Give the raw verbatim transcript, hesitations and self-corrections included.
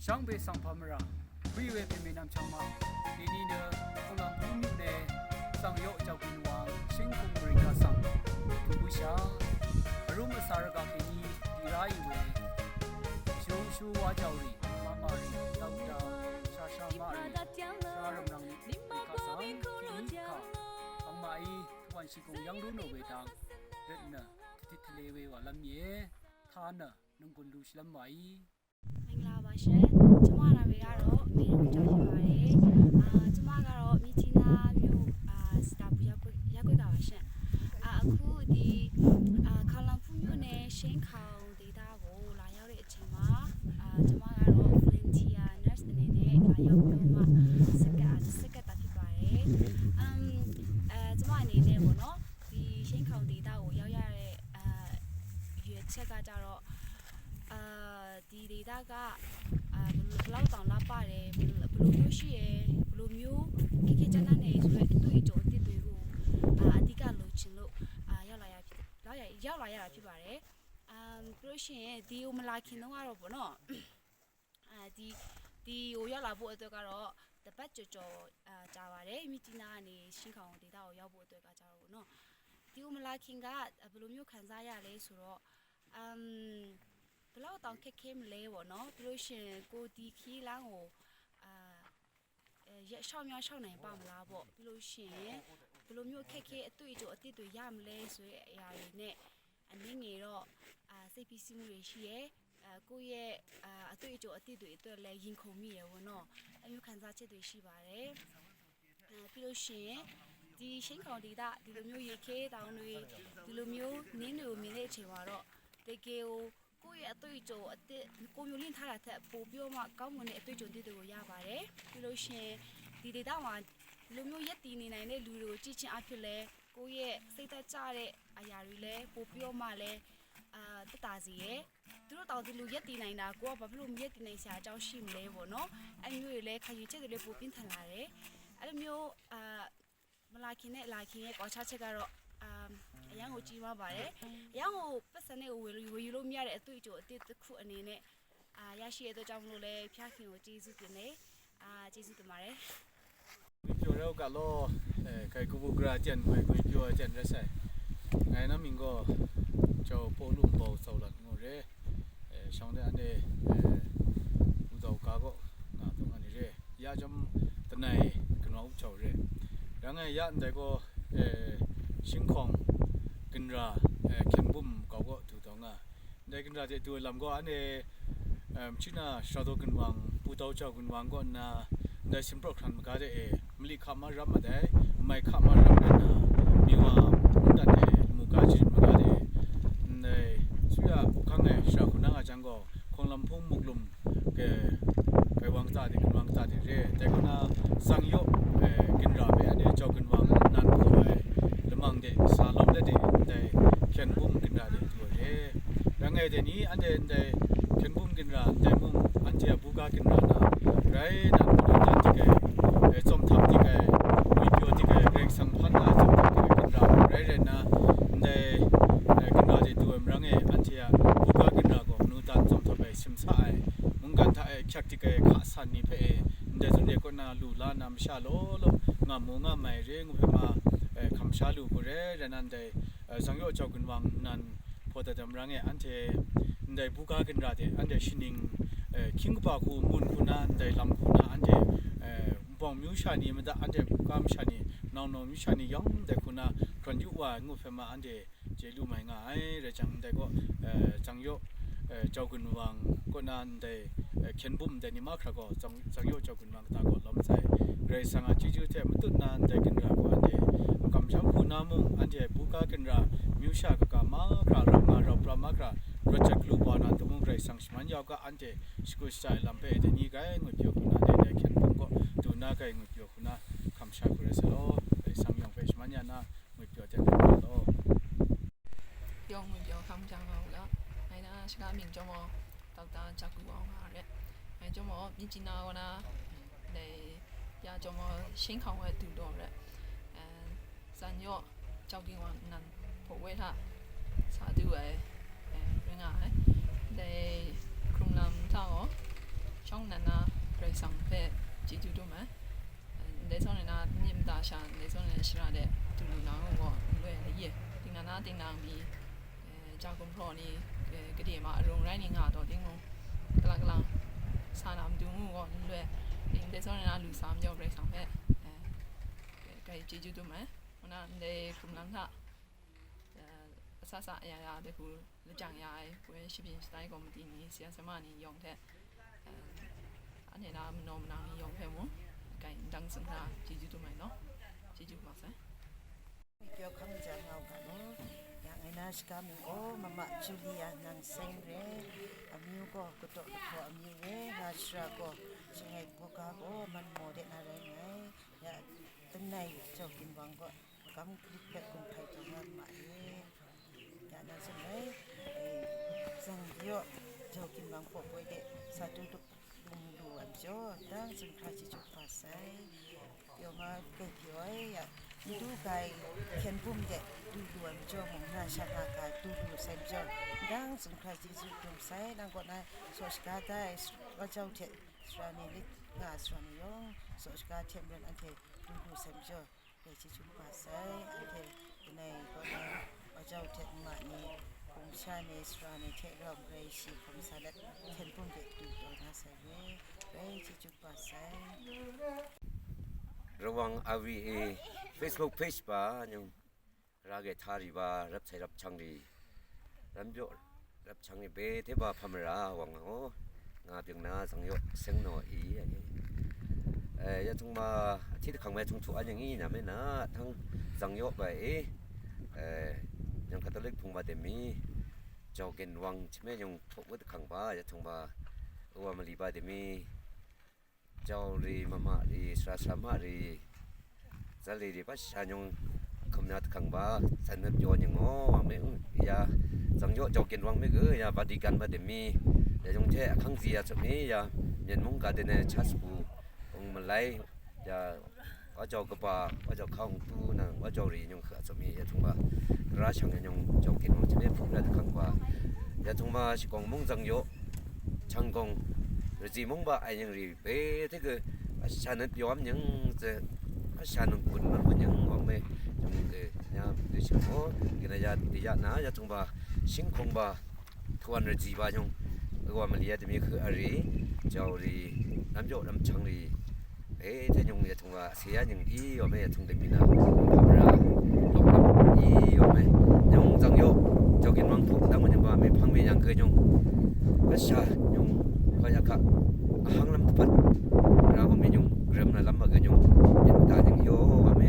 Shvngbe svng pà mvrà, bǿì we pèmè nv̀mchvng ma, dèni nø Kànglang Pungmyuq ne Zàngyoq Jàgùn Wang Shengkong Mvrìng Kasvng, tùbøshà, vrúm vsà rvgaq kèní dì ráì we, shúshú wá jàò rì, màmà rì, dv̀mdv̀m, shàshà maqrì, shvrv̀mrv̀ng rì, Kasvng, kèní kà, angmaqí, tøwanshì gùng yv́ng rú nò we dang, rvtnø, tiqtiq tvle we wàlv́m íe, taq nø, nònggùn lushìlv́m wàí. မင်္ဂလာပါရှင်။ ကျွန်မနာမည်ကတော့မေရီကျော်ဖြစ်ပါတယ်။ အာ၊ ကျွန်မကတော့မြစ်ကြီးနားမြို့၊ အာ၊ စတာပူရပ်ကွက်၊ ရပ်ကွက်ကပါရှင်။ အာ၊ အခုဒီ၊ အာ၊ ခေါင်လန်ဖူးမြို့နယ်၊ ရှင်းခေါင်ဒေသကိုလာရောက်တဲ့အချိန်မှာ၊ အာ၊ ကျွန်မကတော့ volunteer nurse အနေနဲ့လာရောက်ပြီးတော့မှ ဆက်ကပ်၊ ဆက်ကပ်တာဖြစ်ပါတယ်။ အမ်၊ အဲ၊ ကျွန်မအနေနဲ့ပေါ့နော်၊ ဒီရှင်းခေါင်ဒေသကိုရောက်ရတဲ့၊ အာ၊ ရည်ရွယ်ချက်ကကြတော့၊ အာ၊ ဒီဒေသက၊ အာ၊ ဘယ်လို၊ ဘယ်လောက်တောင်လှပတယ်၊ ဘယ်လို၊ ဘယ်လိုမျိုးရှိတယ်၊ ဘယ်လိုမျိုးခက်ခဲကြမ်းတမ်းတယ်ဆိုတဲ့အတွေ့အကြုံအသစ်တွေကို၊ အာ၊ အဓိကလိုချင်လို့၊ အာ၊ ရောက်လာရဖြစ်၊ ရောက်ရ၊ ရောက်လာရတာဖြစ်ပါတယ်။ အာ၊ ပြီးလို့ရှိရင်ဒီကိုမလာခင်တုန်းကတော့ပေါ့နော်၊ အာ၊ ဒီ၊ ဒီကိုရောက်လာဖို့အတွက်ကတော့တစ်ပတ်ကျော်ကျော်၊ အာ၊ ကြာပါတယ်။ မြစ်ကြီးနားကနေရှင်းခေါင်ဒေသကိုရောက်ဖို့အတွက်ကကြတော့ပေါ့နော်၊ ဒီကိုမလာခင်က၊ အာ၊ ဘယ်လိုမျိုးခံစားရလဲဆိုတော့၊ အမ်၊ ဘယ်လောက်တောင်ခက်ခဲမလဲပေါ့နော်။ ပြီးလို့ရှိရင်ကိုယ်ဒီခရီးလမ်းကို၊ အာ၊ အဲ၊ ရက်လျှောက်များလျှောက်နိုင်ပါမလားပေါ့။ ပြီးလို့ရှိရင်ဘယ်လိုမျိုးအခက်အခဲအတွေ့အကြုံအသစ်တွေရမလဲဆိုတဲ့အရာတွေနဲ့ အနည်းငယ်တော့၊ အာ၊ စိတ်ဖိစီးမှုတွေရှိရဲ။ အဲ၊ ကိုယ့်ရဲ့၊ အာ၊ အတွေ့အကြုံအသစ်တွေအတွက်လည်းရင်ခုန်မိရယ်ပေါ့နော်။ အဲမျိုးခံစားချက်တွေရှိပါတယ်။ အဲ၊ ပြီးလို့ရှိရင်ဒီရှင်းခေါင်ဒေသ၊ ဒီလိုမျိုးရေခဲတောင်တွေ၊ ဒီလိုမျိုးနင်းတွေကိုမြင်တဲ့အချိန်မှာတော့တကယ်ကိုကိုယ့်ရဲ့အတွေ့အကြုံအသစ်၊ ကိုယ်မျှော်လင့်ထားတာထက်ပိုပြီးတော့မှကောင်းမွန်တဲ့အတွေ့အကြုံသစ်တွေကိုရပါတယ်။ ပြီးလို့ရှိရင်ဒီဒေသမှာဒီလိုမျိုးရပ်တည်နေနိုင်တဲ့လူတွေကိုကြည့်ခြင်းအားဖြင့်လည်းကိုယ့်ရဲ့စိတ်ဓာတ်ကျတဲ့အရာတွေလည်းပိုပြီးတော့မှလည်း၊ အာ၊ သက်သာစေရယ်။ သူတို့တောင်ဒီလိုရပ်တည်နိုင်တာကိုကဘာဖြစ်လို့မရပ်တည်နိုင်စရာအကြောင်းရှိမလဲပေါ့နော်။ အဲမျိုးတွေလည်းခံယူချက်တွေလည်းပိုပြင်းထန်လာတယ်။ အဲလိုမျိုး၊ အာ၊ မလာခင်နဲ့လာခင်ရဲ့ကွာခြားချက်ကတော့၊ အာ၊ အရမ်းကိုကြီးမားပါတယ်။ အရမ်းကိုပတ်စံနဲ့ဝယ်လို့၊ ဝယ်ယူလို့မရတဲ့အတွေ့အကြုံအသစ်တစ်ခုအနေနဲ့၊ အာ၊ ရရှိတဲ့အတွက်ကြောင့်မလို့လည်းဖျားခင်ကိုကျေးဇူးတင်တယ်။ အာ၊ ကျေးဇူးတင်ပါတယ်။ ငွေပြောတဲ့ဥက္ကဋ္ဌလို့၊ အဲ၊ ကဲ၊ ကုပုဂ္ဂရာကျန်၊ ငွေ၊ ငွေပြောကျန်တဲ့ဆိုင်၊ ငါ့နာမည်ကကျော်ပိုလူမ်ပေါသောလတ်ငိုရဲ။ အဲ၊ ရှောင်းတဲ့အနေ၊ အဲ၊ ဥတော်ကားကိုငါတော့ငါနေရဲ။ ရကြမ်းတနိုင်ကနော်ဦးကျော်ရဲ။ ရငယ်ရန်တဲ့ကို၊ အဲ၊ ရှင်းခေါင်ကင်ရာ၊ အဲ၊ ခင်ဘုံကောက်ကိုတူတော့ငါ ဒဲကင်ရာတေတူလမ်ကို၊ အန့၊ မ်၊ ချီနာ၊ ရှရာတိုကင်ဝမ်၊ ပူတောကျောကင်ဝမ်ကိုနာ၊ ဒဲစင်ပရခရန်မကတဲ့၊ မလီခမရမ်မတဲ့၊ မိုင်ခမရမ်မတဲ့နာ၊ မီဝမ်တတ်တဲ့၊ မူကချီမကတဲ့၊ ဒဲဆူရခငယ်၊ ရှရာခုနငါချန်ကို၊ ခုံလမ်ဖုံမုကလုမ်၊ ကဲ၊ ကဲ၊ ဝမ်ကတာတဲ့၊ ကင်ဝမ်ကတာတဲ့ရဲ။ တဲကနာ၊ စံယို၊ အဲ၊ ကင်ရာပဲ၊ အန့၊ ကျောကင်ဝမ်နန်ကို၊ အဲ၊ လမန်တဲ့၊ စာလုံးတဲ့၊ ဒဲ၊ ခင်ဘုံကင်ရာတဲ့တူရဲ။ ရငယ်တဲ့နီ၊ အန်တဲ့၊ ဒဲ၊ ခင်ဘုံကင်ရာ၊ ဒဲမုံ၊ အန်တဲ့ဘူကကင်ရာနာ၊ ရဲနာ၊ ဘူတန်တိကဲ၊ အဲ၊ စုံထပ်တိကဲ၊ ဝီပြောတိကဲ၊ ရဲစံဖန်နာ၊ စုံထပ်တိကဲ၊ ကင်ရာရဲရဲနာ၊ ဒဲ၊ အဲ၊ ကင်ရာတဲ့တူ၊ မ်၊ ရငယ်၊ အန်တဲ့ဘူကကင်ရာကို၊ နူတန်စုံထပ်ပဲ၊ စံစာ၊ အဲ၊ မုံကန်ထ၊ အဲ၊ ချက်တိကဲ၊ ခါစန်နီဖဲ၊ အဲ၊ ဒဲသူတဲ့ကိုနာ၊ လူလာနာ၊ မရှာလို့လို့၊ ငါမူငါမိုင်ရဲ၊ ငုဖဲမ၊ အဲ၊ ခမ်ရှာလူကိုရဲရဲနာ၊ ဒဲ၊ အဲ၊ စံယိုကျောကင်ဝမ်နန် ဖော်တတမ်ရငယ်၊ အန်တဲ့၊ ဒဲဘူကကင်ရာတဲ့၊ အန်တဲ့၊ ရှင်းနင်း၊ အဲ၊ ခင်ကပါခု၊ မုန်ခုနာ၊ ဒဲ၊ လမ်ခုနာ၊ အန်တဲ့၊ အဲ၊ ဘုံမျိုးရှာနေ၊ မတအန်တဲ့၊ ဘူကမရှာနေ၊ နောင်နောင်မျိုးရှာနေ၊ ရောင်တဲ့ခုနာ၊ ခွန်ယူဝါ၊ ငုဖဲမ၊ အန်တဲ့၊ ကျေလူမိုင်ငါ၊ အဲ၊ ရဲချန်တဲ့ကို၊ အဲ၊ စံယို၊ အဲ၊ ကျောကင်ဝမ်ကိုနာ၊ ဒဲ၊ အဲ၊ ခင်ဘုံတဲ့နီမခရကို၊ စံ၊ စံယိုကျောကင်ဝမ်ကတာကို၊ လမ်ဆိုင်၊ ရဲစံငါ၊ ချီချူတဲ့၊ မတုနာ၊ ဒဲ၊ ကင်ရာကို၊ အန်တဲ့၊ ကမ်ရှမ်ခုနာမုံ၊ အန်တဲ့၊ ဘူကကင်ရာ၊ မျိုးရှာကကမခရ၊ ရမရပြမခရ၊ ရချက်လူပါနာ၊ တမုံ၊ ရဲစံရှမန်ယောက၊ အန်တဲ့၊ ရှကုစတိုင်လမ်ပဲ၊ ဒဲနီကဲ၊ ငွေပြောခုနာ၊ ဒဲ၊ ဒဲ၊ ခင်ဘုံကို၊ တူနာကဲ၊ ငွေပြောခုနာ၊ ခမ်ရှာခုရဲစဲလို့၊ ရဲစံယောင်ပဲ၊ ရှမန်ယနာ၊ ငွေပြောတဲ့၊ ငွေပြောလို့။ ပြောင်းငွေပြောင်းခမ်းကြောင်းအောင်လား။ အဲဒါ၊ စကားမင်းကျော်မော်၊ ဒေါက်တာကျော်ကူအောင်ပါတဲ့။ အဲ၊ ကျော်မော်၊ မြစ်ကြီးနားဝနာ၊ လေ၊ ပြကျော်မော်၊ ရှင်းခေါင်ဝဲတူတော်တဲ့။ အဲ၊ စံညောကျော်ကင်ဝမ်နန်၊ ဖို့ဝဲထ၊ စာတူဝဲ၊ အဲ၊ ရင်းငါ၊ အဲ၊ လေ၊ ခရုံလမ်ထ၊ အော်၊ ရှောင်းနန် Dìngnàng mì jàgùm prò nì gvdè mà vrùng ráì nì ngà dò dìng mù. Gvlvng gvlvng sànà mvdú ngù gò nì lwe. Dìng dèzò nà lùsàm yò brè sàng pè. Gvray jejú dùm e. Wønà ndè kùmlvng taq vsaq saq yaya dvhù lvjàng ya e. Wē shvbìn shvdai gò mvdì nì siyà svma nì yòng tè. Vnè nà mvnò mvnàng nì yòng pè mù. Gvray ndvng zøng taq jejú dùm e nò. Jejú mvsè. Kyo kham jang ngau ka no. Yang ena shika ming o mama Julia nang seng re. Amiu ko kuto kuto amiu re. Nga shra ko shingai ko ka ko man mo de na re ngai. Ya tenai jao kin wang ko kam klik pek kum pai to ngan ma e. Ya nang seng re. Zang yo jao kin wang ko ko de satu duk Dùlù vmjó dv́ng zø̀ng Kraist Jejú pàcé. Yòngà gø pìòe yà. Mvdú gàí kènbùm dè dùlù vmjó mòngná shvngà gà dùlù cèmjó. Dv́ng zø̀ng Kraist Jejú dùm cé nvng gònà soqshvgá dá wájáo tèt svrani lít ngà svrani yòng soqshvgá tèt mvren vnte dùlù cèmjó. Gvray Jejú pàcé vnte gvnay gvnay vjao tèt mvmaqni kùmsha ni svra ni tèt rvm gvray shì kùmsha let tèt bùm dè dùn dò na cé we gvray Jejú pàcé. Rvwàng Awi e Facebook page ba nyung rage tari ba rvp cai rvp changri rvmjo rvp changri be te ba pamra wang o. Nga byøng na zangyoq seng no i e. Yatung ma ti dvkang me tung tu anyang i na me na tang zangyoq ba e. Nyang Katolik pung ba demi jao gen wang chime nyung tok wet kang ba yatung ba wa mali ba demi jao ri mama ri sra sra ma ri zali ri ba sha nyung kemna dvkang ba san nep yo nyung o wang me ya zangyoq jao gen wang me ge ya Vatican ba demi ya jung te akang zi ya chumi ya myen mung ga dene chas bu ung malai ya wa jao gvba wa jao kaung tu nang wa jao ri nyung kha chumi yatung ba ra shang nyung jao gen wang chime pung na dvkang ba yatung ma shikong mung zangyoq changkong rvzi mung ba ai nyung ri be te ge asha nøt yom nyung ze asha nøt kun nøt kun nyung wang me nyung ge ya de shang o gena ya de ya na yatung ba shingkong ba tuan rvzi ba nyung wa mali ya demi khu ari jao ri nam jo nam chang ri e te nyung yatung wa Seyá nyung í yome yatung dvmina pamra lok lam í yome nyung zangyoq jao gen wang tuk dang nyung ba me pang me yang ke nyung asha nyung kwa ya ka ahang lam tepat ra me nyung rem na lam ba ke nyung yin ta nyung yo wa me